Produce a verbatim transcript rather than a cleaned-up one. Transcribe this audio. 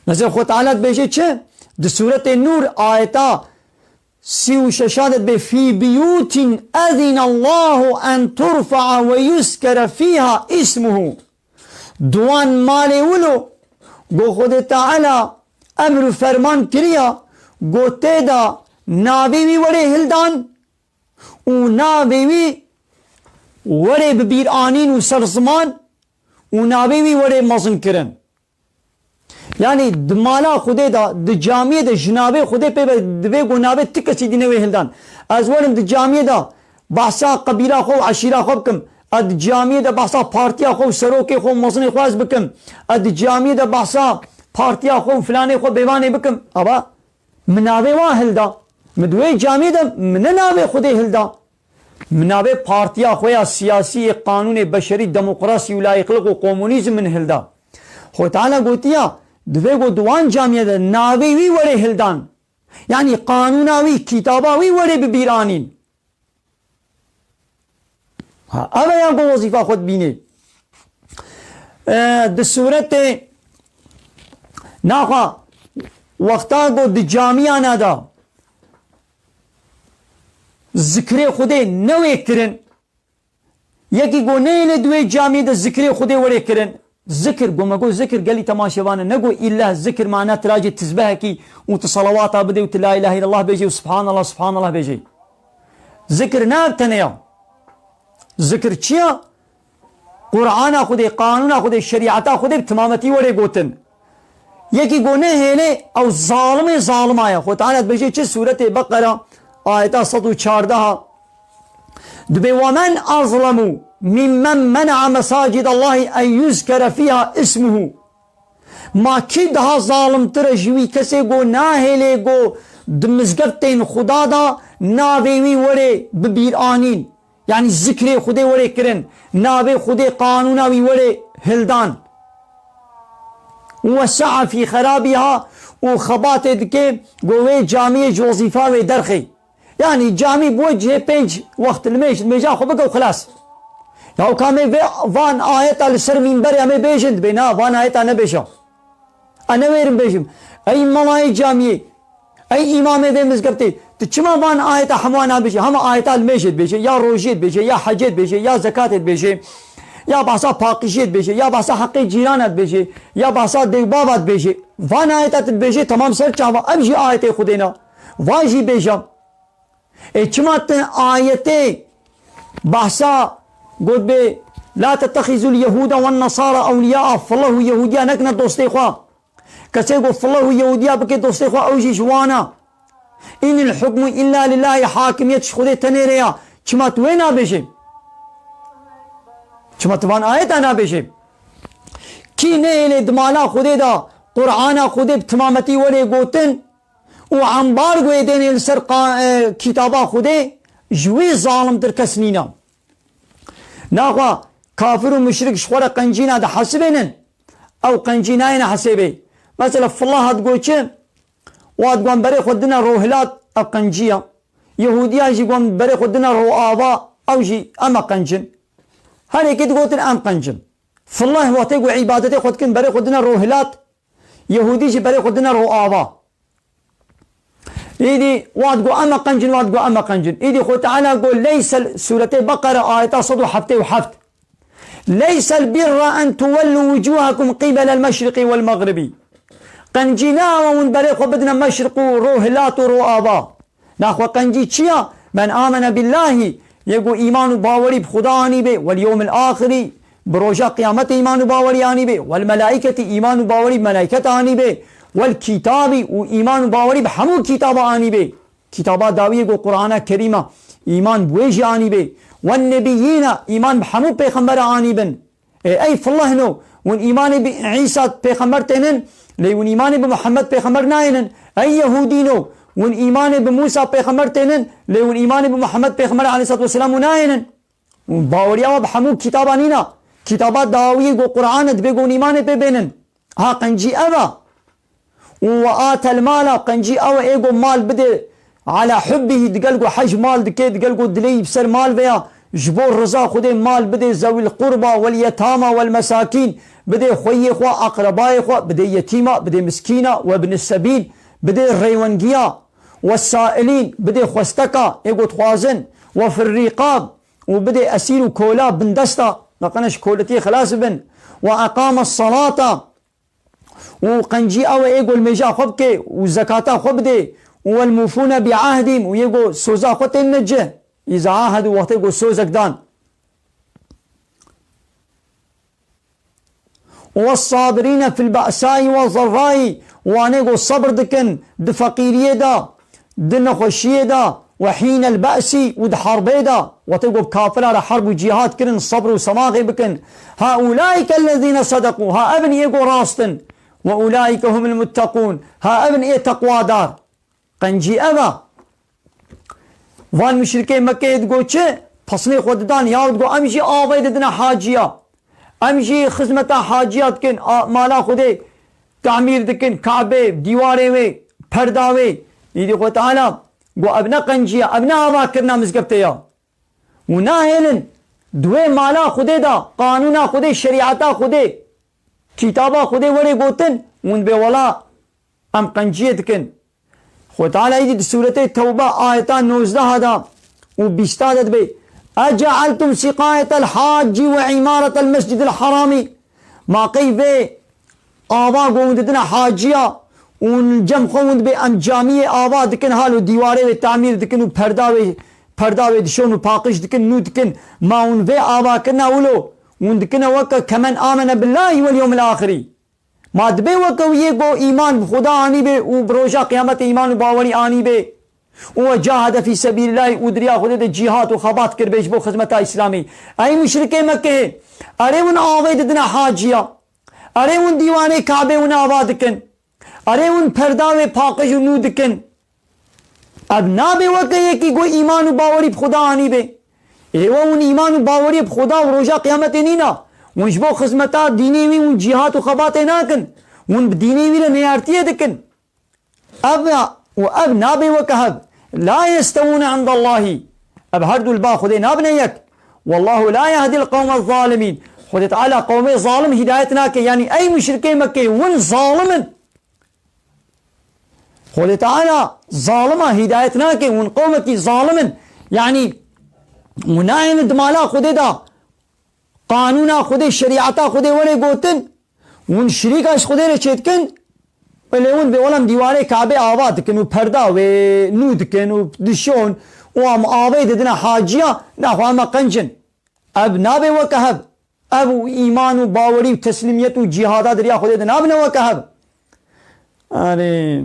Mesela Xwe Teala dibêje çi? Di Sûretê Nûr ayeta sî û şeşan de dibê, "Fî biyûtin ezinallahu en turfa'a ve yuzkere fîha ismuhu." Di wan malê wilo, go Xwedê Teala emr û ferman kiriya, go tê de navê wî were hildan û navê wî were bi bîr anîn û ser ziman û navê wî were mezin kirin. Yanî di mala Xwedê de, di camiyê de ji navê Xwedê pê ve dibe ku navê ti kesî dî newê hildan. Ez werim di camiyê de behsa qebîla xwe û eşîra xwe bikim. Ez di camiyê de behsa partiya xwe û serokê xwe û mezinê xwe ez bikim. Ez di camiyê de behsa partiya xwe û filanê xwe bêvanê bikim. Ava min navê wan hilda. Min di wê camiyê de min ne navê Xwedê hilda. Min navê partiya xwe ya siyasî, yê qanûnê beşerî, demokrasî û layîqliq û komunîzm min hilda. Xwe Teala gotiya, divê ku di wan camiyê de navê wî were hildan. Yanî qanûna wî, kitaba wî were bi bîr anîn. Ha, ev e ya ku wezîfa xwe dibînê. E, di sûretê naxwe wexta ku di camiyana de zikrê Xwedê newê kirin. Yekî got, "Neyê lê di wê camiyê de zikrê Xwedê were kirin." Zikir, got, me got, zikir gelî temaşevan e. Ne got, îlle zikir mana tu racê tizbehekî û tu salawata bidê û tu la ilahe illallah bêjê û subhanallah, subhanallah bêjê. Zikir ne ev tene ya. Zikir çi ya? Qur'ana Xwedê, qanûna Xwedê, şerîeta Xwedê bi timametî were gotin. Yekî go nehêlê, ew zalimê zalima ye. Xwe Teala dibêje çi? Sûretê Beqera, ayeta sed û çardeh. Dibê, "Ve men azlemu mimmen mena'a mesacid Allahi en yuzkere fiha ismuhu." Ma kî daha zalimtir e ji wî kesê go nahêlê go di mizgeftên Xuda de navê wî were bi bîr anîn? Yanî zikrê Xwedê were kirin, navê Xwedê, qanûna wî were hildan. Û wesa'a fî xerabiha û xebatê dike, go wê camiyê ji wezîfa wê derxê. Yanî camî bi we cihê pênc wext limêj, limêja xwe bike û xilas. Ya ka me vê, van ayeta li ser mînberê em ê bêjin, dibê na, van ayeta nebêje. Ez newêrim bêjim. Ey melayê camiyê, ey îmamê vê mizgeftê, tu çima van ayeta hemû nabêjî? Hema ayeta limêjê dibêje, ya rojiyê dibêje, ya hecê dibêje, ya zekatê dibêje, ya behsa paqijiyê dibêje, ya behsa heqê cîrana dibêje, ya behsa dêvbava dibêje. Van ayeta tu dibêje, temam ser çava, ev jî ayetê Xwedê ne. Van jî bêje. Ê çima tu ayetê behsa got bê, "La tettexizul Yehuda wen Nasara ewliya", Fillah û Yehudiya nekine dostê xwe. Kesê ku Fillah û Yehudiya bike dostê xwe, ew jî ji wan e. "Inil hukmu illa lillahi", hakimiyet ji Xwedê tenê re ya. Çima tu wê nabêjê? Çima tu van ayeta nabêjê? Kî nehêlê di mala Xwedê de Qur'ana Xwedê bi timametî were gotin, û embargoyê dênê li ser qa-, e, kitaba Xwedê, ji wî zalimtir kes nîne. Naxwe kafir û muşrik ji xwe re qencîna dihesibênin, ew qencî nayêne hesêbê. Mesela Fillah hat got çi? Wat got berê xwe dine rohilat, ev qencî ye. Yehûdiya jî got berê xwe dine roava, ew jî em e qencin. Her yekê digotin em qencin. Fillah watê ku îbadetê xwe dikin berê xwe dine rohilat, Yehûdî jî berê xwe dine roava. Îdî wat got, "Em e qencin", wat got, "Em e qencin." Îdî Xwe Teala got, Leysel, Sûretê Beqere, ayeta sed û heftê û heft. "Leysel birra en tuwellu wucuhakum qibelel meşriqi wel meğribi." Qencî ne ew e hûn berê xwe bidine meşriq û rohilat û roava. Naxwe qencî çi ya? "Men amene billahî", yê ku îman û bawerî bi Xuda anîbê, "wel yewmil axirî", bi roja qiyametê îman û bawerî anîbê, "wel melaîketî", îman û bawerî bi melaîket anîbê, "wel kîtabî", û îman û bawerî bi hemû kitaba anîbê. Kitaba dawiyê ku Qur'ana Kerîm e, îman bi wê jî anîbê, "wen nebiyîne", îman bi hemû pêxembera anîbin. Ê, ey filehno, hûn îmanê bi Îsa pêxember tênin, lê hûn îmanê bi Muhammed pêxember nayênin. Ey Yehûdîno, hûn îmanê bi Mûsa pêxember tênin, lê hûn îmanê bi Muhammed pêxember aleyhissalatu vesselam û nayênin. Hûn baweriya we bi hemû kitaba nîna. Kitaba dawiyê ku Qur'an e, dibê ku hûn îmanê pê bênin. Ha qencî ev e. Û "ve atel mala", qencî ew e, ê ku mal bide, "ala hubbihî", digel ku hej mal dike, digel ku dilê wî bi ser mal veya, Ji bo riza Xwedê mal bidê zewil qurba wel yetama wel mesakîn, bidê xweyê xwe, aqrebayê xwe, bidê yetîma, bidê miskîna, we bin sebîl, bidê rêwengiya, we sailîn, bidê xwesteka, ê ku dixwazin, we fir rîqab, û bidê esîr û kola bindesta, naqene ji koletiyê xilas bibin, we eqame salata, û qencî ew e ê ku limêja xwe bike û zekata xwe bide, û wel mûfûne bi ahdîm, û yê ku soza xwe tên necih. Îza ahedu, wextê ku sozek dan. Û wes sabirîne fil be'sayî we zerrayî, wanê ku sebr dikin di feqîriyê de, di nexweşiyê de, we hînel be'sî û di herbê de, wextê ku bi kafira re herb û cîhad kirin, sebr û semaxê bikin. Ha ulaîke lezîne sedekû, ha ev in ê ku rast in. We ulaîke humul muttekûn, ha ev in ê teqwadar. Qencî ev e. Van muşrikê Mekkeyê digo çi? Pesnê xwe didan, ya digo, em jî avê didine haciya. Em jî xizmeta haciya dikin, a, mala Xwedê tamîr dikin, Kabê, dîwarê wê, perda wê. Îdî Xwedê Teala got, ev ne qencî ye, ev ne avakirina mizgeftê ya. Û nahêlin di wê mala Xwedê de, qanûna Xwedê, şerîeta Xwedê, kitaba Xwedê were gotin, hûn dibê wela em qenciyê dikin. Xwedê Teala îdî di sûretê Tewbe ayeta nozdeh de û bîst de dibê, "Ece'eltum siqayetel hacci ve imaretel mescidil harami." Ma qey vê ava ku hûn didine haciya û hûn li cem xwe hûn dibê em camiyê ava dikin, halo dîwarê wê tamîr dikin û perda wê, perda wê dişon û paqij dikin, nû dikin. Ma hûn vê avakirina wilo hûn dikine weke kemen amene billahî wel yewmil axirî. Ma dibê weke wî yê ku îman bi Xuda anîbê û bi roja qiyametê îman û bawerî anîbê û we cahede fî sebîlillahî û di riya Xwedê de cîhad û xebat kiribê ji bo xizmeta Îslamî. Ey muşrikê Mekkeyê, erê hûn avê didine haciya, erê hûn dîwanê Kabê hûn ava dikin, erê hûn perda wê paqij û nû dikin. Ev nabe weke yekî ku îman û bawerî bi Xuda anîbe. Ê we hûn îman û bawerî bi Xuda û roja qiyametê nîna. Hûn ji bo xizmeta dînê wî hûn cîhat û xebatê nakin. Hûn bi dînê wî re neyartiyê dikin. Ev û ev nabe weke hev. La yestewûne indallahî. Ev her du li ba Xwedê nabine yek. Wallahu la yehdil qewme zalimîn. Xwedê Teala qewmê zalim hidayet nake. Yanî ey muşrikê Mekkeyê, hûn zalim in. Xwedê Teala zalima hidayet nake, hûn qewmekî zalim in. Yanî hûn nayêne di mala Xwedê de qanûna Xwedê, şerîeta Xwedê were gotin, hûn şirîka ji Xwedê re çêdikin, lê hûn bê welem dîwarê Kabê ava dikin û perda wê nû dikin û dişon û em avê didine haciya, naxwe em qenc in. Ev nabe weke hev. Ev û îman û bawerî û teslîmiyet û cîhada di riya Xwedê de nabine weke hev. Erê,